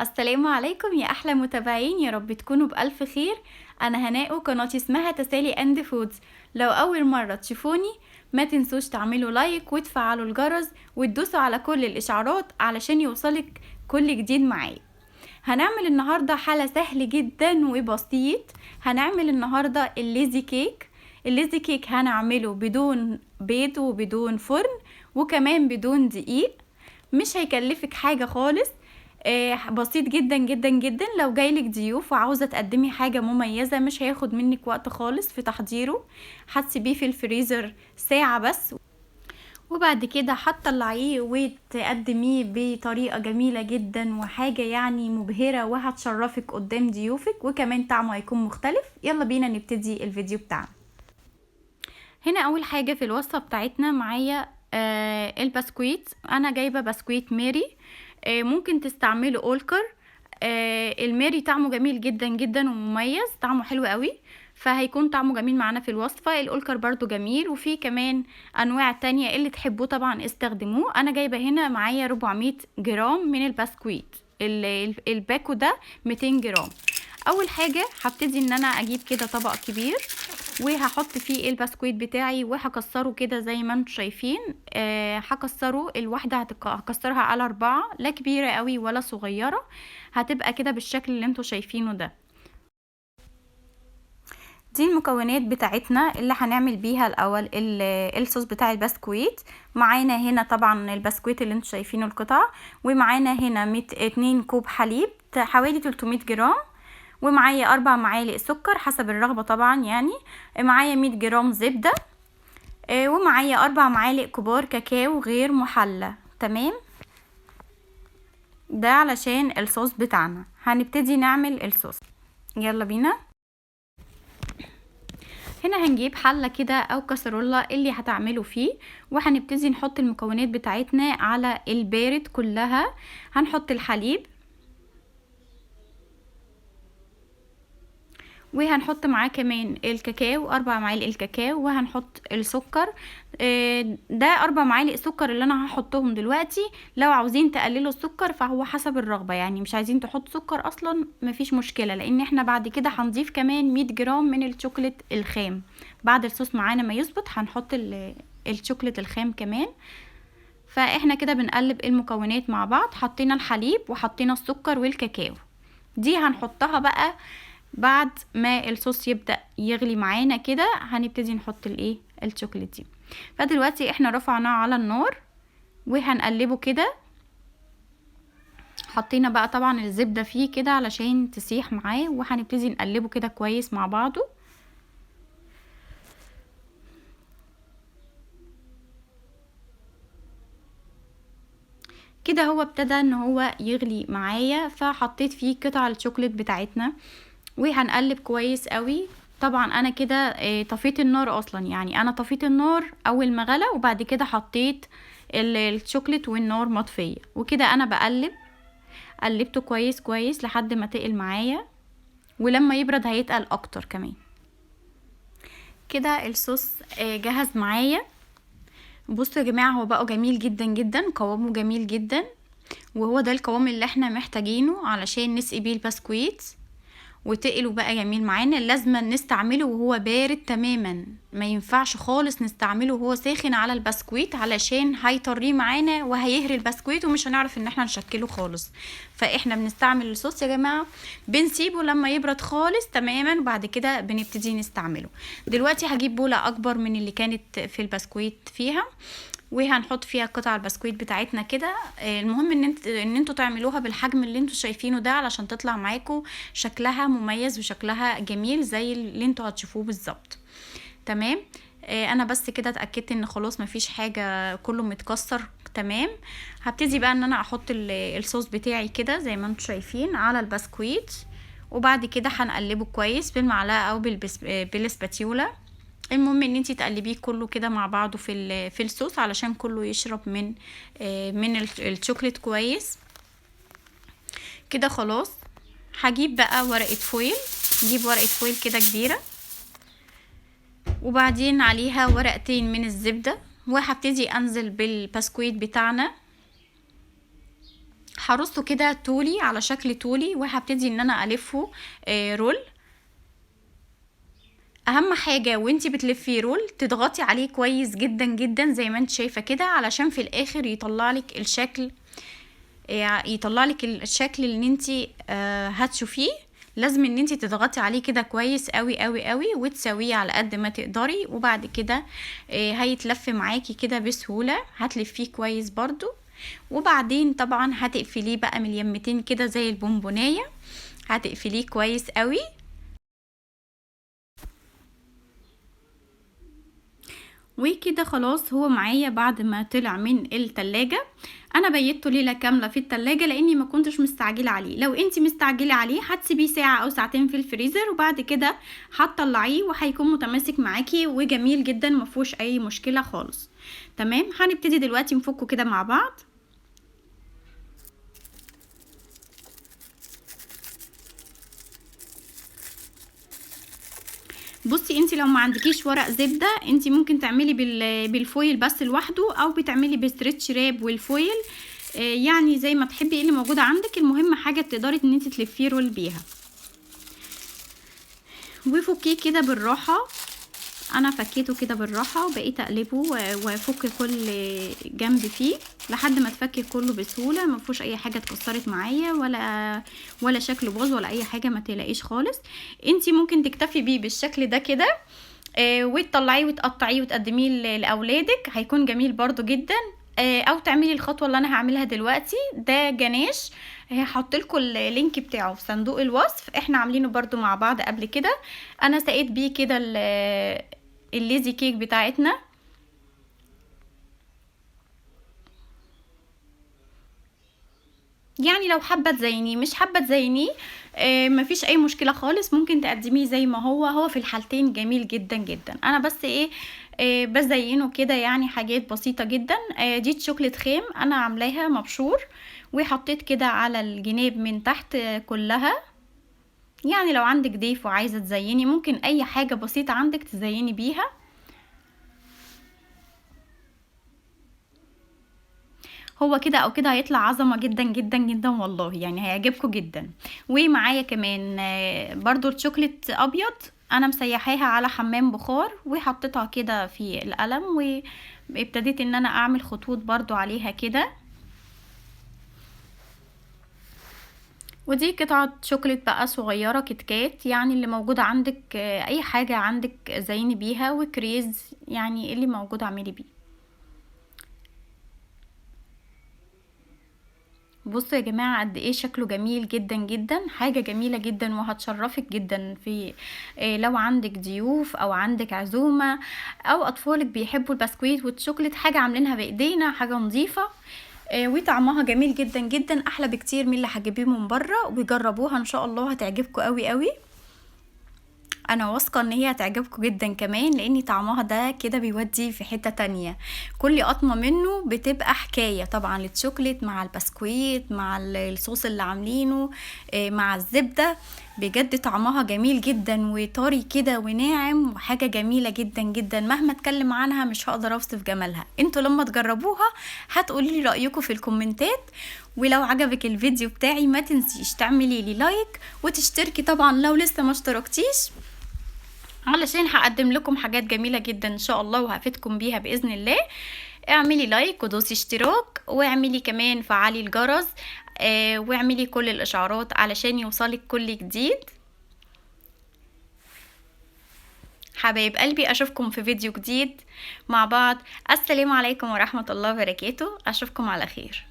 السلام عليكم يا احلى متابعين، يا رب تكونوا بالف خير. انا هناء وقناتي اسمها تسالي and foods. لو اول مرة تشوفوني ما تنسوش تعملوا like وتفعلوا الجرس وتدوسوا على كل الاشعارات علشان يوصلك كل جديد معايا. هنعمل النهارده حلا سهل جدا وبسيط. هنعمل النهارده ال lazy cake. ال lazy cake هنعمله بدون بيض وبدون فرن وكمان بدون دقيق، مش هيكلفك حاجة خالص. بسيط جدا جدا جدا. لو جايلك ضيوف وعاوزه تقدمي حاجة مميزة مش هياخد منك وقت خالص في تحضيره، هتسيبيه في الفريزر ساعة بس وبعد كده هتطلعيه وتقدميه بطريقة جميلة جدا وحاجه يعني مبهرة وهتشرفك قدام ضيوفك، وكمان طعمه هيكون مختلف. يلا بينا نبتدي الفيديو بتاعنا. هنا اول حاجة في الوصفة بتاعتنا معايا البسكويت. انا جايبه بسكويت ماري، ممكن تستعملوا اولكر. الماري طعمه جميل جدا جدا ومميز، طعمه حلو قوي، فهيكون طعمه جميل معانا في الوصفة. الاولكر برضو جميل، وفي كمان انواع تانية اللي تحبوه طبعا استخدموه. انا جايبه هنا معايا 400 جرام من البسكويت، الباكو ده 200 جرام. اول حاجة هبتدي ان انا اجيب كده طبق كبير وهحط فيه البسكويت بتاعي وهكسره كده زي ما انتم شايفين. هكسره الواحدة هكسرها على 4، لا كبيرة قوي ولا صغيرة، هتبقى كده بالشكل اللي انتم شايفينه ده. دي المكونات بتاعتنا اللي هنعمل بيها الاول الصوص بتاع البسكويت. معانا هنا طبعا البسكويت اللي انتم شايفينه القطع، ومعانا هنا 2 كوب حليب حوالي 300 جرام، ومعايا 4 معالق سكر حسب الرغبة طبعا، يعني معايا 100 جرام زبدة، ومعايا 4 معالق كبار كاكاو غير محلى. تمام، ده علشان الصوص بتاعنا. هنبتدي نعمل الصوص، يلا بينا. هنا هنجيب حلة كده او كسرولة اللي هتعمله فيه، وهنبتدي نحط المكونات بتاعتنا على البارد كلها. هنحط الحليب، وهنحط معاه كمان الكاكاو، 4 معالق الكاكاو، وهنحط السكر. ده 4 معالق سكر اللي انا هحطهم دلوقتي. لو عاوزين تقللوا السكر فهو حسب الرغبة، يعني مش عايزين تحط سكر اصلا مفيش مشكلة، لان احنا بعد كده هنضيف كمان 100 جرام من الشوكولات الخام. بعد الصوص معانا ما يظبط هنحط الشوكولات الخام كمان. فاحنا كده بنقلب المكونات مع بعض. حطينا الحليب وحطينا السكر والكاكاو، دي هنحطها بقى بعد ما الصوص يبدأ يغلي معانا كده، هنبتدي نحط الشوكولات دي. فدلوقتي احنا رفعناه على النار وهنقلبه كده. حطينا بقى طبعا الزبدة فيه كده علشان تسيح معاه، وهنبتدي نقلبه كده كويس مع بعضه. كده هو ابتدى ان هو يغلي معايا، فحطيت فيه قطع الشوكولات بتاعتنا وهنقلب كويس قوي. طبعا انا كده طفيت النار اصلا، يعني انا طفيت النار اول ما غلى، وبعد كده حطيت الشوكولات والنار مطفيه، وكده انا بقلب. قلبته كويس كويس لحد ما تقل معايا، ولما يبرد هيتقل اكتر كمان. كده الصوص جهز معايا. بصوا يا جماعة، هو بقى جميل جدا جدا، قوامه جميل جدا، وهو ده القوام اللي احنا محتاجينه علشان نسقي بيه البسكويت. وتقله بقى جميل معانا. لازم نستعمله وهو بارد تماما، ما ينفعش خالص نستعمله وهو ساخن على البسكويت، علشان هيطريه معانا وهيهري البسكويت ومش هنعرف ان احنا نشكله خالص. فاحنا بنستعمل الصوص يا جماعة بنسيبه لما يبرد خالص تماما، وبعد كده بنبتدي نستعمله. دلوقتي هجيب بوله اكبر من اللي كانت في البسكويت فيها، وهنحط فيها قطع البسكويت بتاعتنا كده. المهم ان انتوا تعملوها بالحجم اللي انتوا شايفينه ده علشان تطلع معاكم شكلها مميز وشكلها جميل زي اللي انتوا هتشوفوه بالظبط. تمام. انا بس كده اتاكدت ان خلاص مفيش حاجة، كله متكسر. تمام. هبتدي بقى ان انا احط الصوص بتاعي كده زي ما انتوا شايفين على البسكويت، وبعد كده هنقلبه كويس بالمعلقه او بالسباتيولا. المهم ان انتي تقلبيه كله كده مع بعضه في الصوص علشان كله يشرب من الشوكليت كويس كده. خلاص هجيب بقى ورقة foil، نجيب ورقة foil كده كبيرة، وبعدين عليها ورقتين من الزبدة، وهبتدي انزل بالبسكويت بتاعنا. هرصه كده طولي على شكل طولي، وهبتدي ان انا الفه roll. اهم حاجة وانتي بتلفي roll تضغطي عليه كويس جدا جدا زي ما انت شايفه كده، علشان في الاخر يطلع لك الشكل، يطلع لك الشكل اللي انتي هتشوفيه. لازم ان انتي تضغطي عليه كده كويس قوي قوي قوي وتساويه على قد ما تقدري، وبعد كده هيتلف معاكي كده بسهولة. هتلفيه كويس برضو، وبعدين طبعا هتقفليه بقى من اليمتين كده زي البونبونايه، هتقفليه كويس قوي. وكده خلاص هو معايا بعد ما طلع من التلاجة. انا بيته ليلة كاملة في التلاجة لاني ما كنتش مستعجلة عليه. لو انتي مستعجلة عليه هتسيبيه ساعة او ساعتين في الفريزر، وبعد كده هتطلعيه وهيكون متماسك معاكي وجميل جدا، ما فيهوش اي مشكلة خالص. تمام، هنبتدي دلوقتي نفكه كده مع بعض. بصي انتي لو ما عندكيش ورق زبدة انتي ممكن تعملي بال foil بس لوحده، او بتعملي ب stretch wrap وال foil، يعني زي ما تحبي، ايه اللي موجود عندك. المهم حاجة تقدري ان انتي تلفيه roll بيها. وفكيه كده بالراحة، انا فكيته كده بالراحة وبقيت اقلبه وافك كل جنب فيه لحد ما تفك كله بسهولة، ما فيهوش اي حاجة اتكسرت معايا ولا شكله باظ ولا اي حاجة، ما تقلقيش خالص. انتي ممكن تكتفي بيه بالشكل ده كده، وتطلعيه وتقطعيه وتقدميه لاولادك، هيكون جميل برضو جدا. او تعملي الخطوة اللي انا هعملها دلوقتي، ده جناش هحط لكم ال link بتاعه في صندوق الوصف، احنا عاملينه برضو مع بعض قبل كده. انا سقيت بيه كده ال lazy cake بتاعتنا. يعني لو حابة تزينيه مش حابة تزينيه، مفيش اي مشكلة خالص، ممكن تقدميه زي ما هو، هو في الحالتين جميل جدا جدا. انا بس بزينه كده يعني حاجات بسيطة جدا. دي شوكليت خام انا عاملاها مبشور، وحطيت كده على الجناب من تحت كلها. يعني لو عندك ضيف وعايزه تزيني ممكن اي حاجة بسيطة عندك تزيني بيها. هو كده او كده هيطلع عظمه جدا جدا جدا والله، يعني هيعجبكم جدا. ومعايا كمان برضو الشوكليت ابيض انا مسيحاها على حمام بخار وحطيتها كده في القلم، وابتديت ان انا اعمل خطوط برضو عليها كده. ودي قطعه شوكليت بقى صغيرة كتكات، يعني اللي موجودة عندك، اي حاجة عندك زيني بيها، وكريز يعني اللي موجود اعملي بيه. بصوا يا جماعة قد ايه شكله جميل جدا جدا، حاجة جميلة جدا وهتشرفك جدا في لو عندك ضيوف او عندك عزومة او اطفالك بيحبوا البسكويت والشوكليت، حاجة عاملينها بايدينا، حاجة نظيفة، وطعمها جميل جدا جدا، احلى بكتير من اللي هتجيبيه من بره. وجربوها ان شاء الله هتعجبكم قوي قوي، انا واثقة ان هي هتعجبكم جدا كمان، لان طعمها ده كده بيودي في حتة تانية، كل قطمه منه بتبقى حكاية. طبعا الشوكليت مع البسكويت مع الصوص اللي عاملينه، مع الزبدة، بجد طعمها جميل جدا وطري كده وناعم، وحاجه جميلة جدا جدا. مهما اتكلم عنها مش هقدر اوصف جمالها، انتوا لما تجربوها هتقولي لي رايكم في الكومنتات. ولو عجبك الفيديو بتاعي ما تنسيش تعملي لي like وتشتركي طبعا لو لسه ما اشتركتيش، علشان هقدم لكم حاجات جميلة جدا ان شاء الله وهفيدكم بيها بإذن الله. اعملي like ودوسي اشتراك، واعملي كمان فعلي الجرس، واعملي كل الاشعارات علشان يوصلك كل جديد. حبايب قلبي اشوفكم في فيديو جديد مع بعض. السلام عليكم ورحمة الله وبركاته، اشوفكم على خير.